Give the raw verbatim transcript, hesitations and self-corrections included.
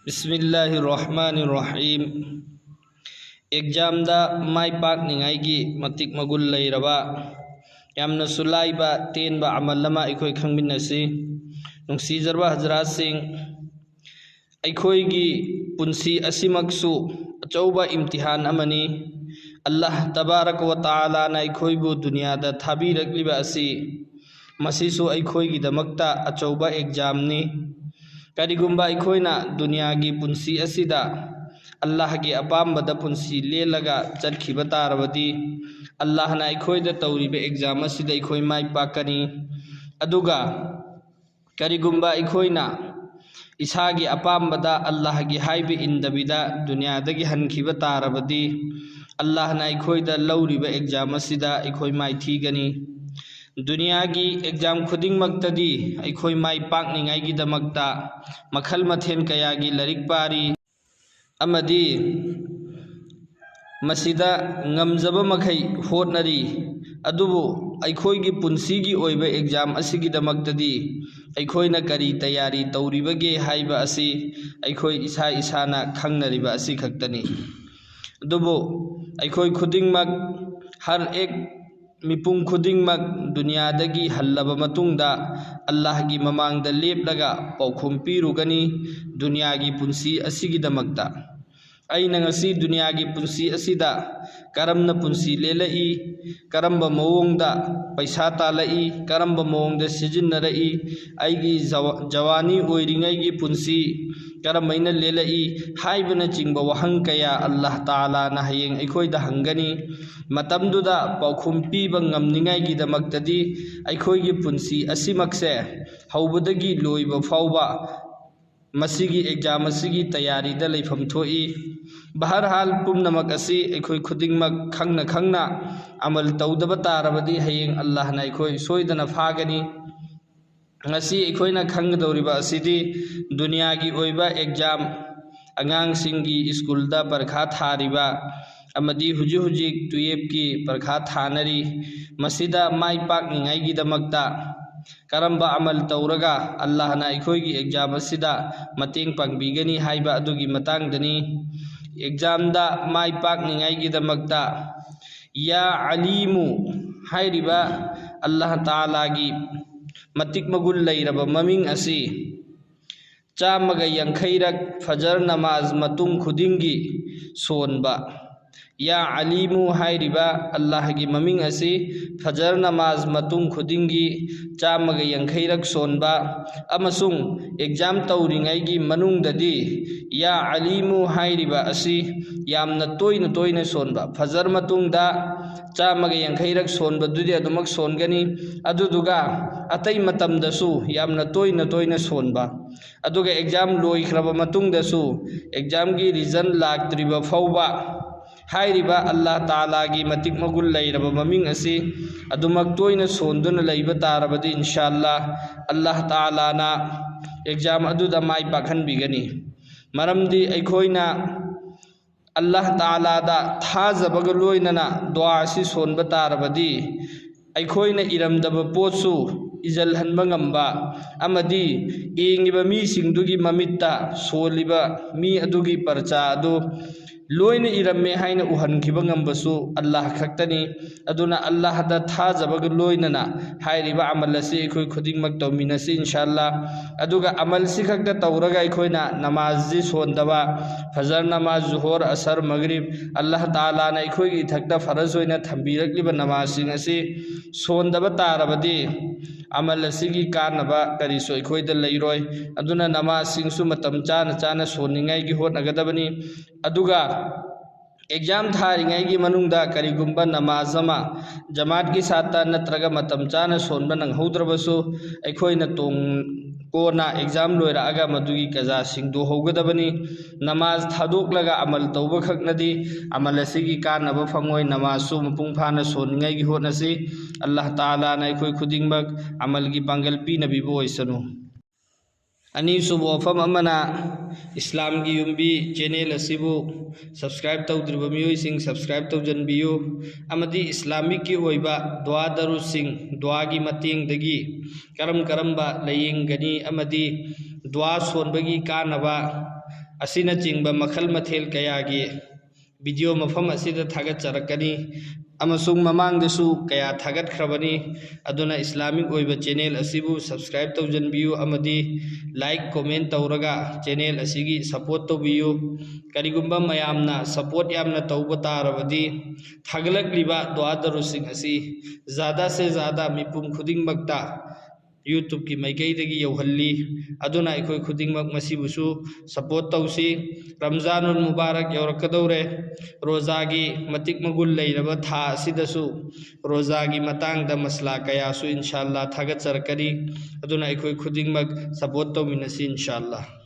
ꯕꯤꯁꯃꯤꯜꯂꯥꯍꯤꯔ ꯔꯍꯃꯥꯅꯤꯔ ꯔꯍꯤꯝ꯫ ꯑꯦꯛꯖꯥꯝꯗ ꯃꯥꯏ ꯄꯥꯛꯅꯤꯡꯉꯥꯏꯒꯤ ꯃꯇꯤꯛ ꯃꯒꯨꯟ ꯂꯩꯔꯕ, ꯌꯥꯝꯅꯁꯨ ꯂꯥꯏꯕ, ꯇꯦꯟꯕ ꯑꯃꯜ ꯑꯃ ꯑꯩꯈꯣꯏ ꯈꯪꯃꯤꯟꯅꯁꯤ꯫ ꯅꯨꯡꯁꯤꯖꯔꯕ ꯍꯖꯔꯥꯠꯁꯤꯡ, ꯑꯩꯈꯣꯏꯒꯤ ꯄꯨꯟꯁꯤ ꯑꯁꯤꯃꯛꯁꯨ ꯑꯆꯧꯕ ꯏꯝꯇꯤꯍꯥꯟ ꯑꯃꯅꯤ꯫ ꯑꯜꯂꯥꯍ ꯇꯕꯥꯔꯛ ꯋ ꯇꯥꯂꯥꯅ ꯑꯩꯈꯣꯏꯕꯨ ꯗꯨꯅꯤꯌꯥꯗ ꯊꯥꯕꯤꯔꯛꯂꯤꯕ ꯑꯁꯤ, ꯃꯁꯤꯁꯨ ꯑꯩꯈꯣꯏꯒꯤꯗꯃꯛꯇ ꯑꯆꯧꯕ ꯑꯦꯛꯖꯥꯝꯅꯤ꯫ ꯀꯔꯤꯒꯨꯝꯕ ꯑꯩꯈꯣꯏꯅ ꯗꯨꯅꯤꯌꯥꯒꯤ ꯄꯨꯟꯁꯤ ꯑꯁꯤꯗ ꯑꯜꯂꯥꯍꯒꯤ ꯑꯄꯥꯝꯕꯗ ꯄꯨꯟꯁꯤ ꯂꯦꯜꯂꯒ ꯆꯠꯈꯤꯕ ꯇꯥꯔꯕꯗꯤ, ꯑꯜꯂꯥꯍꯅ ꯑꯩꯈꯣꯏꯗ ꯇꯧꯔꯤꯕ ꯑꯦꯛꯖꯥꯝ ꯑꯁꯤꯗ ꯑꯩꯈꯣꯏ ꯃꯥꯏ ꯄꯥꯛꯀꯅꯤ꯫ ꯑꯗꯨꯒ ꯀꯔꯤꯒꯨꯝꯕ ꯑꯩꯈꯣꯏꯅ ꯏꯁꯥꯒꯤ ꯑꯄꯥꯝꯕꯗ ꯑꯜꯂꯥꯍꯒꯤ ꯍꯥꯏꯕ ꯏꯟꯗꯕꯤꯗ ꯗꯨꯅꯤꯌꯥꯗꯒꯤ ꯍꯟꯈꯤꯕ ꯇꯥꯔꯕꯗꯤ, ꯑꯜꯂꯥꯍꯅ ꯑꯩꯈꯣꯏꯗ ꯂꯧꯔꯤꯕ ꯑꯦꯛꯖꯥꯝ ꯑꯁꯤꯗ ꯑꯩꯈꯣꯏ ꯃꯥꯏꯊꯤꯒꯅꯤ꯫ ꯗꯨꯅꯤꯌꯥꯒꯤ ꯑꯦꯛꯖꯥꯝ ꯈꯨꯗꯤꯡꯃꯛꯇꯗꯤ ꯑꯩꯈꯣꯏ ꯃꯥꯏ ꯄꯥꯛꯅꯤꯡꯉꯥꯏꯒꯤꯗꯃꯛꯇ ꯃꯈꯜ ꯃꯊꯦꯜ ꯀꯌꯥꯒꯤ ꯂꯥꯏꯔꯤꯛ ꯄꯥꯔꯤ ꯑꯃꯗꯤ ꯃꯁꯤꯗ ꯉꯝꯖꯕ ꯃꯈꯩ ꯍꯣꯠꯅꯔꯤ꯫ ꯑꯗꯨꯕꯨ ꯑꯩꯈꯣꯏꯒꯤ ꯄꯨꯟꯁꯤꯒꯤ ꯑꯣꯏꯕ ꯑꯦꯛꯖꯥꯝ ꯑꯁꯤꯒꯤꯗꯃꯛꯇꯗꯤ ꯑꯩꯈꯣꯏꯅ ꯀꯔꯤ ꯇꯌꯥꯔꯤ ꯇꯧꯔꯤꯕꯒꯦ ꯍꯥꯏꯕ ꯑꯁꯤ ꯑꯩꯈꯣꯏ ꯏꯁꯥ ꯏꯁꯥꯅ ꯈꯪꯅꯔꯤꯕ ꯑꯁꯤ ꯈꯛꯇꯅꯤ꯫ ꯑꯗꯨꯕꯨ ꯑꯩꯈꯣꯏ ꯈꯨꯗꯤꯡꯃꯛ, ꯍꯔ ꯑꯦꯛ ꯃꯤꯄꯨꯝ ꯈꯨꯗꯤꯡꯃꯛ ꯗꯨꯅꯤꯌꯥꯗꯒꯤ ꯍꯜꯂꯕ ꯃꯇꯨꯡꯗ ꯑꯜꯂꯥꯍꯒꯤ ꯃꯃꯥꯡꯗ ꯂꯦꯞꯂꯒ ꯄꯥꯎꯈꯨꯝ ꯄꯤꯔꯨꯒꯅꯤ ꯗꯨꯅꯤꯌꯥꯒꯤ ꯄꯨꯟꯁꯤ ꯑꯁꯤꯒꯤꯗꯃꯛꯇ꯫ ꯑꯩꯅ ꯉꯁꯤ ꯗꯨꯅꯤꯌꯥꯒꯤ ꯄꯨꯟꯁꯤ ꯑꯁꯤꯗ ꯀꯔꯝꯅ ꯄꯨꯟꯁꯤ ꯂꯦꯜꯂꯛꯏ, ꯀꯔꯝꯕ ꯃꯑꯣꯡꯗ ꯄꯩꯁꯥ ꯇꯥꯜꯂꯛꯏ, ꯀꯔꯝꯕ ꯃꯑꯣꯡꯗ ꯁꯤꯖꯤꯟꯅꯔꯛꯏ, ꯑꯩꯒꯤ ꯖꯋꯥ-, ꯖꯋꯥꯅꯤ ꯑꯣꯏꯔꯤꯉꯩꯒꯤ ꯄꯨꯟꯁꯤ ꯀꯔꯝꯍꯥꯏꯅ ꯂꯦꯜꯂꯛꯏ ꯍꯥꯏꯕꯅꯆꯤꯡꯕ ꯋꯥꯍꯪ ꯀꯌꯥ ꯑꯜꯂꯥꯍ ꯇꯥꯂꯥꯅ ꯍꯌꯦꯡ ꯑꯩꯈꯣꯏꯗ ꯍꯪꯒꯅꯤ꯫ ꯃꯇꯝꯗꯨꯗ ꯄꯥꯎꯈꯨꯝ ꯄꯤꯕ ꯉꯝꯅꯤꯡꯉꯥꯏꯒꯤꯗꯃꯛꯇꯗꯤ ꯑꯩꯈꯣꯏꯒꯤ ꯄꯨꯟꯁꯤ ꯑꯁꯤꯃꯛꯁꯦ ꯍꯧꯕꯗꯒꯤ ꯂꯣꯏꯕ ꯐꯥꯎꯕ ꯃꯁꯤꯒꯤ ꯑꯦꯛꯖꯥꯝ ꯑꯁꯤꯒꯤ ꯇꯌꯥꯔꯤꯗ ꯂꯩꯐꯝ ꯊꯣꯛꯏ꯫ ꯕꯍꯔꯍꯥꯜ, ꯄꯨꯝꯅꯃꯛ ꯑꯁꯤ ꯑꯩꯈꯣꯏ ꯈꯨꯗꯤꯡꯃꯛ ꯈꯪꯅ ꯈꯪꯅ ꯑꯃꯜ ꯇꯧꯗꯕ ꯇꯥꯔꯕꯗꯤ ꯍꯌꯦꯡ ꯑꯜꯂꯥꯍꯅ ꯑꯩꯈꯣꯏ ꯁꯣꯏꯗꯅ ꯐꯥꯒꯅꯤ꯫ ꯉꯁꯤ ꯑꯩꯈꯣꯏꯅ ꯈꯪꯒꯗꯧꯔꯤꯕ ꯑꯁꯤꯗꯤ ꯗꯨꯅꯤꯌꯥꯒꯤ ꯑꯣꯏꯕ ꯑꯦꯛꯖꯥꯝ, ꯑꯉꯥꯡꯁꯤꯡꯒꯤ ꯁ꯭ꯀꯨꯜꯗ ꯄꯔꯤꯈꯥ ꯊꯥꯔꯤꯕ ꯑꯃꯗꯤ ꯍꯧꯖꯤꯛ ꯍꯧꯖꯤꯛ ꯇꯨꯌꯦꯞꯀꯤ ꯄꯔꯤꯈꯥ ꯊꯥꯅꯔꯤ, ꯃꯁꯤꯗ ꯃꯥꯏ ꯄꯥꯛꯅꯤꯡꯉꯥꯏꯒꯤꯗꯃꯛꯇ ꯀꯔꯝꯕ ꯑꯃꯜ ꯇꯧꯔꯒ ꯑꯜꯂꯥꯍꯅ ꯑꯩꯈꯣꯏꯒꯤ ꯑꯦꯛꯖꯥꯝ ꯑꯁꯤꯗ ꯃꯇꯦꯡ ꯄꯥꯡꯕꯤꯒꯅꯤ ꯍꯥꯏꯕ ꯑꯗꯨꯒꯤ ꯃꯇꯥꯡꯗꯅꯤ꯫ ꯑꯦꯛꯖꯥꯝꯗ ꯃꯥꯏ ꯄꯥꯛꯅꯤꯡꯉꯥꯏꯒꯤꯗꯃꯛꯇ ꯌꯥ ꯑꯂꯤꯃꯨ ꯍꯥꯏꯔꯤꯕ ꯑꯜꯂꯥꯍ ꯇꯥꯂꯥꯒꯤ ꯃꯇꯤꯛ ꯃꯒꯨꯟ ꯂꯩꯔꯕ ꯃꯃꯤꯡ ꯑꯁꯤ ꯆꯥꯝꯃꯒ ꯌꯥꯡꯈꯩꯔꯛ ꯐꯖꯔ ꯅꯃꯥꯖ ꯃꯇꯨꯡ ꯈꯨꯗꯤꯡꯒꯤ ꯁꯣꯟꯕ꯫ ꯌꯥ ꯑꯂꯤꯃꯨ ꯍꯥꯏꯔꯤꯕ ꯑꯜꯂꯥꯍꯒꯤ ꯃꯃꯤꯡ ꯑꯁꯤ ꯐꯖꯔ ꯅꯃꯥꯖ ꯃꯇꯨꯡ ꯈꯨꯗꯤꯡꯒꯤ ꯆꯥꯝꯃꯒ ꯌꯥꯡꯈꯩꯔꯛ ꯁꯣꯟꯕ ꯑꯃꯁꯨꯡ ꯑꯦꯛꯖꯥꯝ ꯇꯧꯔꯤꯉꯩꯒꯤ ꯃꯅꯨꯡꯗꯗꯤ ꯌꯥ ꯑꯂꯤꯃꯨ ꯍꯥꯏꯔꯤꯕ ꯑꯁꯤ ꯌꯥꯝꯅ ꯇꯣꯏꯅ ꯇꯣꯏꯅ ꯁꯣꯟꯕ꯫ ꯐꯖꯔ ꯃꯇꯨꯡꯗ ꯆꯥꯝꯃꯒ ꯌꯥꯡꯈꯩꯔꯛ ꯁꯣꯟꯕꯗꯨꯗꯤ ꯑꯗꯨꯃꯛ ꯁꯣꯟꯒꯅꯤ, ꯑꯗꯨꯗꯨꯒ ꯑꯇꯩ ꯃꯇꯝꯗꯁꯨ ꯌꯥꯝꯅ ꯇꯣꯏꯅ ꯇꯣꯏꯅ ꯁꯣꯟꯕ꯫ ꯑꯗꯨꯒ ꯑꯦꯛꯖꯥꯝ ꯂꯣꯏꯈ꯭ꯔꯕ ꯃꯇꯨꯡꯗꯁꯨ ꯑꯦꯛꯖꯥꯝꯒꯤ ꯔꯤꯖꯜ ꯂꯥꯛꯇ꯭ꯔꯤꯕ ꯐꯥꯎꯕ ꯍꯥꯏꯔꯤꯕ ꯑꯜꯂꯥꯍ ꯇꯥꯂꯥꯒꯤ ꯃꯇꯤꯛ ꯃꯒꯨꯟ ꯂꯩꯔꯕ ꯃꯃꯤꯡ ꯑꯁꯤ ꯑꯗꯨꯃꯛ ꯇꯣꯏꯅ ꯁꯣꯟꯗꯨꯅ ꯂꯩꯕ ꯇꯥꯔꯕꯗꯤ, ꯏꯟꯁꯥ ꯑꯜꯂꯥꯍ, ꯑꯜꯂꯥꯍ ꯇꯥꯂꯥꯅ ꯑꯦꯛꯖꯥꯝ ꯑꯗꯨꯗ ꯃꯥꯏ ꯄꯥꯛꯍꯟꯕꯤꯒꯅꯤ꯫ ꯃꯔꯝꯗꯤ ꯑꯩꯈꯣꯏꯅ ꯑꯜꯂꯥꯍ ꯇꯥꯂꯥꯗ ꯊꯥꯖꯕꯒ ꯂꯣꯏꯅꯅ ꯗꯨꯋꯥ ꯑꯁꯤ ꯁꯣꯟꯕ ꯇꯥꯔꯕꯗꯤ, ꯑꯩꯈꯣꯏꯅ ꯏꯔꯝꯗꯕ ꯄꯣꯠꯁꯨ ꯏꯖꯜꯍꯟꯕ ꯉꯝꯕ ꯑꯃꯗꯤ ꯌꯦꯡꯉꯤꯕ ꯃꯤꯁꯤꯡꯗꯨꯒꯤ ꯃꯃꯤꯠꯇ ꯁꯣꯜꯂꯤꯕ ꯃꯤ ꯑꯗꯨꯒꯤ ꯄꯔꯆꯥ ꯑꯗꯨ ꯂꯣꯏꯅ ꯏꯔꯝꯃꯦ ꯍꯥꯏꯅ ꯎꯍꯟꯈꯤꯕ ꯉꯝꯕꯁꯨ ꯑꯜꯂꯥꯍ ꯈꯛꯇꯅꯤ꯫ ꯑꯗꯨꯅ ꯑꯜꯂꯥꯍꯗ ꯊꯥꯖꯕꯒ ꯂꯣꯏꯅꯅ ꯍꯥꯏꯔꯤꯕ ꯑꯃꯜ ꯑꯁꯤ ꯑꯩꯈꯣꯏ ꯈꯨꯗꯤꯡꯃꯛ ꯇꯧꯃꯤꯟꯅꯁꯤ, ꯏꯟꯁꯥ ꯑꯜꯂꯥꯍ꯫ ꯑꯗꯨꯒ ꯑꯃꯜꯁꯤ ꯈꯛꯇ ꯇꯧꯔꯒ ꯑꯩꯈꯣꯏꯅ ꯅꯃꯥꯖꯁꯤ ꯁꯣꯟꯗꯕ, ꯐꯖꯔ ꯅꯃꯥꯖ, ꯖꯨꯍꯣꯔ, ꯑꯁꯔ, ꯃꯒꯔꯤꯕ, ꯑꯜꯂꯥꯍ ꯇꯥꯂꯥꯅ ꯑꯩꯈꯣꯏꯒꯤ ꯏꯊꯛꯇ ꯐꯔꯖ ꯑꯣꯏꯅ ꯊꯝꯕꯤꯔꯛꯂꯤꯕ ꯅꯃꯥꯖꯁꯤꯡ ꯑꯁꯤ ꯁꯣꯟꯗꯕ ꯇꯥꯔꯕꯗꯤ, ꯑꯃꯜ ꯑꯁꯤꯒꯤ ꯀꯥꯟꯅꯕ ꯀꯔꯤꯁꯨ ꯑꯩꯈꯣꯏꯗ ꯂꯩꯔꯣꯏ꯫ ꯑꯗꯨꯅ ꯅꯃꯥꯖꯁꯤꯡꯁꯨ ꯃꯇꯝ ꯆꯥꯅ ꯆꯥꯅ ꯁꯣꯟꯅꯤꯡꯉꯥꯏꯒꯤ ꯍꯣꯠꯅꯒꯗꯕꯅꯤ꯫ ꯑꯗꯨꯒ ꯑꯦꯛꯖꯥꯝ ꯊꯥꯔꯤꯉꯩꯒꯤ ꯃꯅꯨꯡꯗ ꯀꯔꯤꯒꯨꯝꯕ ꯅꯃꯥꯖ ꯑꯃ ꯖꯃꯥꯠꯀꯤ ꯁꯥꯠꯇ ꯅꯠꯇ꯭ꯔꯒ ꯃꯇꯝ ꯆꯥꯅ ꯁꯣꯟꯕ ꯅꯪꯍꯧꯗ꯭ꯔꯕꯁꯨ, ꯑꯩꯈꯣꯏꯅ ꯇꯣꯡ-, ꯀꯣꯟꯅ ꯑꯦꯛꯖꯥꯝ ꯂꯣꯏꯔꯛꯑꯒ ꯃꯗꯨꯒꯤ ꯀꯖꯥ ꯁꯤꯡꯗꯣꯛꯍꯧꯒꯗꯕꯅꯤ꯫ ꯅꯃꯥꯖ ꯊꯥꯗꯣꯛꯂꯒ ꯑꯃꯜ ꯇꯧꯕ ꯈꯛꯅꯗꯤ ꯑꯃꯜ ꯑꯁꯤꯒꯤ ꯀꯥꯟꯅꯕ ꯐꯪꯉꯣꯏ꯫ ꯅꯃꯥꯖꯁꯨ ꯃꯄꯨꯡ ꯐꯥꯅ ꯁꯣꯟꯅꯤꯡꯉꯥꯏꯒꯤ ꯍꯣꯠꯅꯁꯤ꯫ ꯑꯜꯂꯥꯍ ꯇꯥꯂꯥꯅ ꯑꯩꯈꯣꯏ ꯈꯨꯗꯤꯡꯃꯛ ꯑꯃꯜꯒꯤ ꯄꯥꯡꯒꯜ ꯄꯤꯅꯕꯤꯕ ꯑꯣꯏꯁꯅꯨ꯫ ꯑꯅꯤꯁꯨꯕ ꯋꯥꯐꯝ ꯑꯃꯅ, ꯏꯁꯂꯥꯝꯒꯤ ꯌꯨꯝꯕꯤ ꯆꯦꯅꯦꯜ ꯑꯁꯤꯕꯨ ꯁꯕꯁꯀ꯭ꯔꯥꯏꯕ ꯇꯧꯗ꯭ꯔꯤꯕ ꯃꯤꯑꯣꯏꯁꯤꯡ ꯁꯕꯁꯀ꯭ꯔꯥꯏꯕ ꯇꯧꯖꯟꯕꯤꯌꯨ, ꯑꯃꯗꯤ ꯏꯁꯂꯥꯃꯤꯛꯀꯤ ꯑꯣꯏꯕ ꯗꯨꯋꯥ ꯗꯔꯨꯁꯤꯡ, ꯗꯨꯋꯥꯒꯤ ꯃꯇꯦꯡꯗꯒꯤ ꯀꯔꯝ ꯀꯔꯝꯕ ꯂꯥꯏꯌꯦꯡꯒꯅꯤ ꯑꯃꯗꯤ ꯗꯨꯋꯥ ꯁꯣꯟꯕꯒꯤ ꯀꯥꯟꯅꯕ ꯑꯁꯤꯅꯆꯤꯡꯕ ꯃꯈꯜ ꯃꯊꯦꯜ ꯀꯌꯥꯒꯤ ꯚꯤꯗꯤꯑꯣ ꯃꯐꯝ ꯑꯁꯤꯗ ꯊꯥꯒꯠꯆꯔꯛꯀꯅꯤ ꯑꯃꯁꯨꯡ ꯃꯃꯥꯡꯗꯁꯨ ꯀꯌꯥ ꯊꯥꯒꯠꯈ꯭ꯔꯕꯅꯤ꯫ ꯑꯗꯨꯅ ꯏꯁꯂꯥꯃꯤꯛ ꯑꯣꯏꯕ ꯆꯦꯅꯦꯜ ꯑꯁꯤꯕꯨ ꯁꯕꯁꯀ꯭ꯔꯥꯏꯕ ꯇꯧꯖꯟꯕꯤꯌꯨ ꯑꯃꯗꯤ ꯂꯥꯏꯛ, ꯀꯣꯃꯦꯟ ꯇꯧꯔꯒ ꯆꯦꯅꯦꯜ ꯑꯁꯤꯒꯤ ꯁꯄꯣꯔꯠ ꯇꯧꯕꯤꯌꯨ꯫ ꯀꯔꯤꯒꯨꯝꯕ ꯃꯌꯥꯝꯅ ꯁꯄꯣꯔꯠ ꯌꯥꯝꯅ ꯇꯧꯕ ꯇꯥꯔꯕꯗꯤ ꯊꯥꯒꯠꯂꯛꯂꯤꯕ ꯗꯨꯋꯥ ꯗꯔꯨꯁꯤꯡ ꯑꯁꯤ ꯖꯥꯗꯥ ꯁꯦ ꯖꯥꯗꯥ ꯃꯤꯄꯨꯝ ꯈꯨꯗꯤꯡꯃꯛꯇ YouTubeꯀꯤ ꯃꯥꯏꯀꯩꯗꯒꯤ ꯌꯧꯍꯜꯂꯤ꯫ ꯑꯗꯨꯅ ꯑꯩꯈꯣꯏ ꯈꯨꯗꯤꯡꯃꯛ ꯃꯁꯤꯕꯨꯁꯨ ꯁꯄꯣꯔꯠ ꯇꯧꯁꯤ꯫ ꯔꯝꯖꯥꯅꯨꯜ ꯃꯨꯕꯥꯔꯛ ꯌꯧꯔꯛꯀꯗꯧꯔꯦ꯫ ꯔꯣꯖꯥꯒꯤ ꯃꯇꯤꯛ ꯃꯒꯨꯟ ꯂꯩꯔꯕ ꯊꯥ ꯑꯁꯤꯗꯁꯨ ꯔꯣꯖꯥꯒꯤ ꯃꯇꯥꯡꯗ ꯃꯁꯂꯥ ꯀꯌꯥꯁꯨ ꯏꯟꯁꯥꯜꯂꯥ ꯊꯥꯒꯠꯆꯔꯛꯀꯅꯤ꯫ ꯑꯗꯨꯅ ꯑꯩꯈꯣꯏ ꯈꯨꯗꯤꯡꯃꯛ ꯁꯄꯣꯔꯠ ꯇꯧꯃꯤꯟꯅꯁꯤ ꯏꯟꯁꯥꯜꯂꯥ꯫